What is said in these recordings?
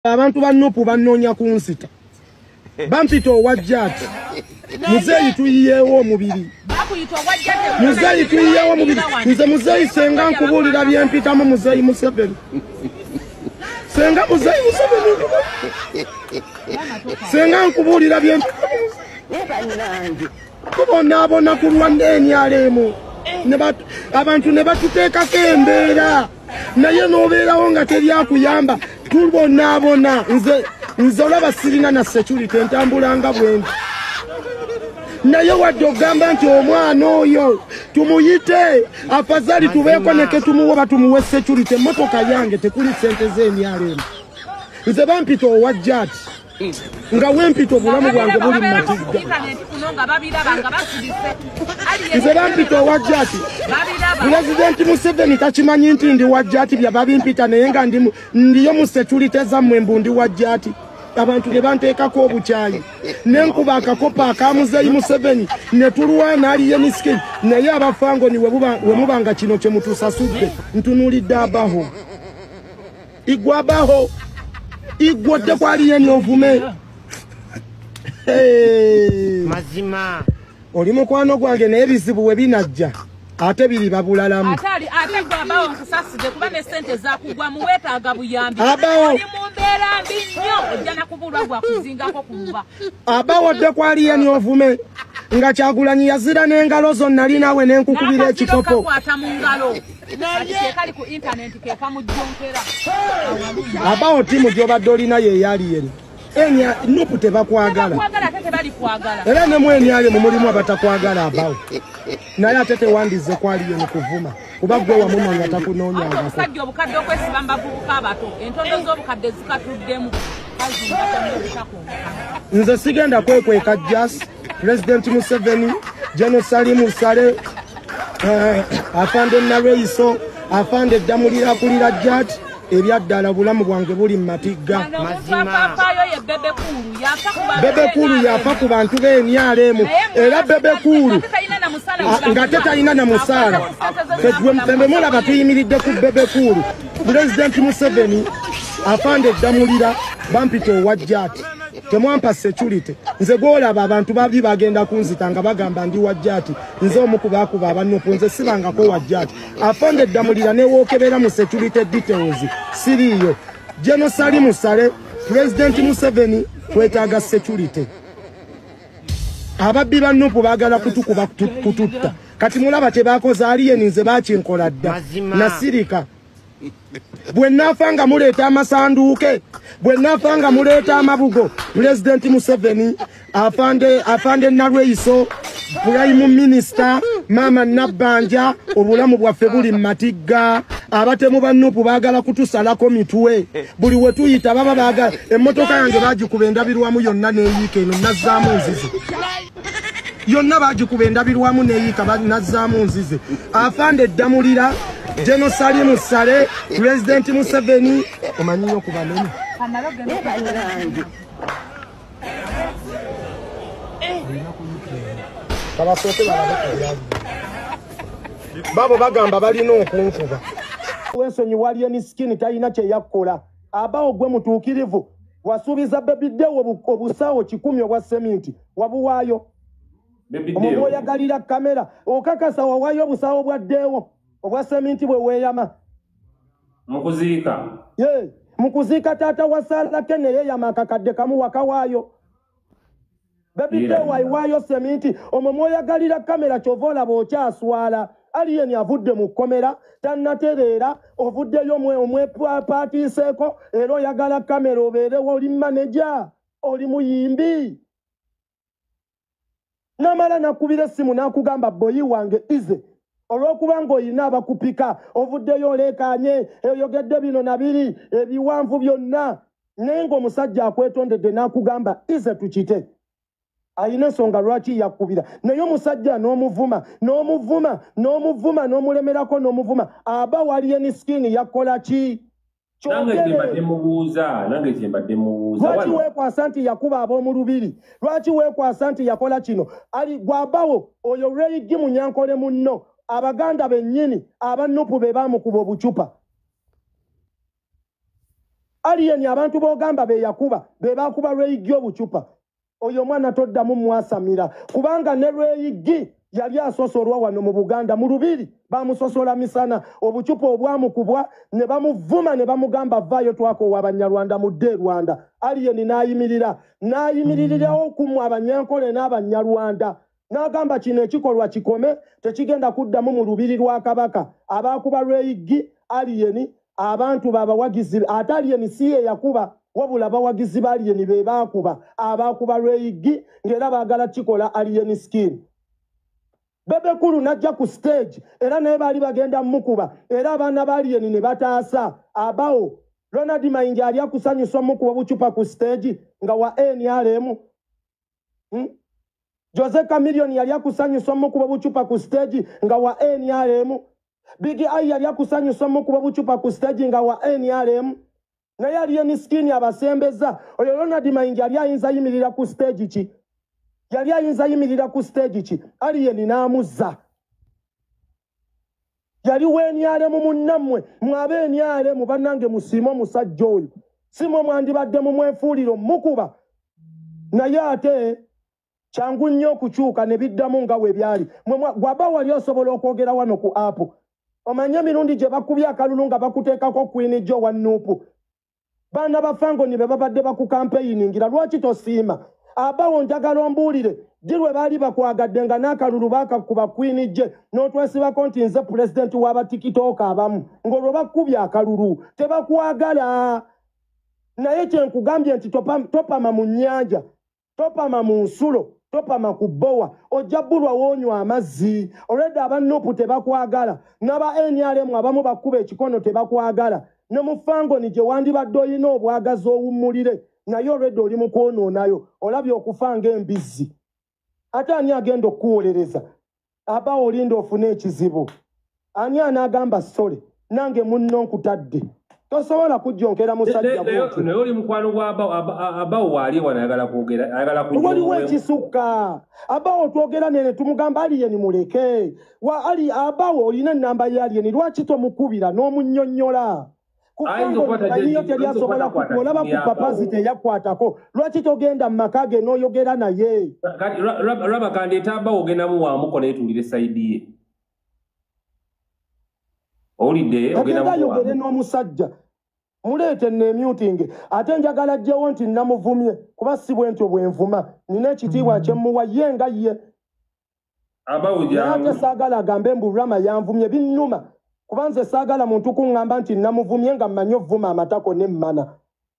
Abantu ba Nupu banoonya kunsita. Bampita owa Jati. Muzeeyi tuyiyeewo omubiri. Muzeeyi tuyiyeewo omubiri. Nze muzeeyi senga nkubuulira bye mpitamu muzeeyi Museveni. Senga muzeeyi Museveni. Senga nkubuulira bye mpitamu. Tubonaabona ku lwa NRM. Abantu ne batuteekako embeera. Naye n'obeerawo nga teri akuyamba. Tubonaabona. Nze olaba sirina na security entambulanga bwe nti. Naye wadde ogamba nti omwana oyo tumuyite afazali tubeeko ne ketumuwa batumuwe security. Emmotoka yange tekuli ssente z'emyalo eno. Nze bampita owa Jati. Nga wempita obulamu bwange buli mu matigga. Nze bampita owa Jati. Pulezidenti Museveni takimanyi nti ndi wa Jati bya babimpita naye nga ndiyo mu security zammwe mbu ndi wa Jati. Abantu ne banteekako obukyayi. Ne nkuba akakopa aka Muzeeyi Museveni ne tulwana aliye miskin. Naye abafangoni we mubanga kino kye mutusasudde ntunuulidde abaho. Igwe abaho. Igwe tekwaliye n'ovume. Mazima. Oli mukwano gwange naye ebizibu we binajja. Ate biri babulalamu. Ate gwe abawo nkusasudde kuba ne ssente zakugwa weetaaga buyambi. Abawo. Oli mu mbeera mbi nnyo ojja na kubulwa gwa kuzingako ku nva. Abawo tekwaliye n'ovume. Nga Kyagulanyi yazira n'engalo zo nali naawe ne nkukubira ekikopo. N'akakwata mu ngalo. Kati ke kali ku internet ke kamujjonkera. Abawo ttiimu gy'obadde olina ye yali eno. Enya Nupu tebakwagala. Tebakwagala ate tebalikwagala. Era ne mu NRM mulimu abatakwagala abawo. Naye ate tewandize kwaliyo mu kuvuma. Kuba ggwe wamumanya takunoonyangako. Omusajja obukadde okwesiba mu bavubuka abato. Entondo z'obukadde zikatuddemu. Nze sigenda kwekweka Jas, President Museveni, General Salim Saleh, afande Nalweyiso, afande Ddamulira akulira Jati. Ebyaddala bulamu bwange buli mu matigga. Mazima. Bebe Cool yafa ku bantu b'NRM. Era Bebe Cool nga tetalina na musaala. Ffe mulaba tuyimiridde ku Bebe Cool. Pulezidenti Museveni afande Ddamulira bampita owa Jati. Temwampa security. Nze gw'olaba abantu babi bagenda kunzita nga bagamba ndi wa Jati. Nze omu ku baakuba abanupu nze sibangako wa Jati. Afande Ddamulira ne wookebera mu security details siriiyo. General Salim Saleh, President Museveni twetaaga security. Ababbi ba Nupu baagala kutukuba kututta. Kati mulaba kye baakoze Alien nze baakinkola dda. Nasirika. Bwe naafa nga muleeta amasanduuke, bwe naafa nga muleeta amabugo, Pulezidenti Museveni, afande Nalweyiso, Prime Minister, Maama Nabbanja, obulamu bwaffe buli mu matigga. Abatemu ba Nupu baagala kutusalako mitwe. Buli we tuyita baba baagala. Emmotoka yange baagikuba endabirwamu yonna n'eyiika eno nazzaamu nzize. Yonna baagikuba endabirwamu n'eyiika nazzaamu nzize. Afande Ddamulira, General Salim Saleh, President Museveni, omanyi okuba nene. Kabasooke balabe babo bagamba balina okunkuba. Wensonyi waliyo ni skin talina kye yakkola. Abawo gwe mutuukirivu wasuubiza Baby Deo obusawo 10 obwa seminti wabuwaayo. Omwo oyagalira kamera okakasa wawaayo obusawo bwa Deo obwa seminti bwe weeyama. Mukuziika. Ye, mukuziika taata wa Salake ne yeeyama akakadde kamu wakawaayo. Baby Deo ayiwaayo seminti. Omwo mwoyagalira kamera ky'ova olaba okyaswala. Alien avudde mu kkomera tannatereera, ovuddeyo omwepaatiiseeko era oyagala kamera obeerewo oli maneja, oli muyimbi. Namala nakubira essimu n'akugamba boyi wange ize olw'okuba ng'olina abakupika ovuddeyo oleekaanye oyogedde bino na biri ebiwanvu byonna, naye ng'omusajja akwetondedde n'akugamba ize tukite. Ayina ensonga lwaki yakubira. Naye omusajja n'omuvuma n'omuvuma n'omuvuma n'omulemerako n'omuvuma. Aba waliye ni skin yakola ki? Nange kyembadde mubuuza, nange kyembadde mubuuza. Lwaki weekwasa nti yakuba ab'omu lubiri? Lwaki weekwasa nti yakola kino? Ali gwabawo oyo Ray G Munyankole munno Abaganda bennyini aba Nupu be baamukuba obucupa. Alien abantu b'ogamba be yakuba be bakuba Rweyigi obucupa. Oyo omwana toddamu mwasamira kubanga ne Rweyigi yali asosolwa wano mu Buganda mu Lubiri, bamusosola misana, obucupa obwamukubwa ne bamuvuma ne bamugamba vaayo twakoowa Abanyarwanda mudde e Rwanda. Alien n'ayimirira, n'ayimiririrawo ku Abanyankole n'Abanyarwanda, n'agamba kino ekikolwa kikome, tekigenda kuddamu mu Lubiri lwa Kabaka. Abaakuba Rweyigi, Alien, abantu babawagizi, ate Alien si ye yakuba, wabula abawagizi ba Alien be baakuba, abaakuba Rweyigi ng'era baagala kikola Alien Skin. Bebe Cool n'ajja ku stage era naye baali bagenda mukuba, era abaana ba Alien ne bataasa. Abawo Ronald Mayinja ali akusanyusa omukuba obucupa ku stage nga wa NRM. Jose Chameleone yali akusanyusa omukuba obucupa ku stage nga wa NRM. Big Eye yali akusanyusa omukuba obucupa ku stage nga wa NRM. Naye Alien Skin abasembeza. Oyo Ronald Mayinja yali ayinza yimirira ku stage ki? Yali ayinza yimirira ku stage ki? Alien n'amuzza. Yali w'NRM munnammwe, mwabe NRM bannange musiime omusajja oyo. Si mwe mwandibadde mumwefuulira omukuba. Naye ate kyangu nnyo okukyuka ne biddamu nga we byali. Bw'aba wali osobola okwogera wano ku app. Omanye emirundi gye bakubye akalulu nga bakuteekako Queen Jo wa Nuupu. Baana ba Fangoni be babadde bakukampeyingira, lwaki tosiima? Abawo njagala ombuulire, ddi lwe baali bakwagadde nga n'akalulu baakakuba Queen J n'otwesibako nti nze pulezidenti w'abatikitooka abamu, ng'olwo bakubye akalulu, tebakwagala. Naye kye nkugambye nti topama mu nnyanja, topama mu nsulo, topama ku bbowa, ojja bbulwa woonywa amazzi. Olwedde aba Nuupu tebakwagala, n'aba NRM abamu bakuba ekikono tebakwagala, ne mu Fangoni gye wandibadde olina obwagazi owummulire, naye olwedde oli mu kwonoonayo, olabye okufa ng'embizzi. Ate ani agenda okukuwolereza? Aba olinda ofune ekizibu. Ani anaagamba sole, nange munno nkutadde. Tosobola kujjonkera musajja bw'otyo. Naye oli mukwano gwa Abawo waali wano ayagala kwogera, ayagala kujja. Waliwo ekisukka. Abawo twogera nene tumugamba Alien muleke. Wa Ali Abawo olina ennamba ya Alien, lwaki tomukubira n'omunnyonnyola? Kufango teri asobola kukolaba ku papazi teyakwatako. Lwaki togenda mu maka ge n'oyogera naye? Kati Raba kandeeta Abawo ogenda muwaamuko naye tuwulire sayidi ye. Owulidde ogenda ayogere n'omusajja. Muleete nneemyutinge. Ate njagala ajjewo nti namuvumye kuba si bwe ntyo bwe nvuma. Nina ekitiibwa kye mmuwa ye nga ye. Abawo jangu. Ate saagala agambe mbu Rama yanvumye, binnuma. Kuba nze saagala muntu kuŋŋamba nti namuvumye nga mmanyi ovuma amatako n'emmana.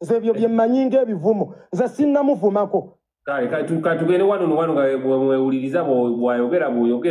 Nze ebyo bye mmanyi ng'ebivumo. Nze sinnamuvumako. Kale tugende wano wano nga mwewuliriza bw'ayogera bw'oyogera.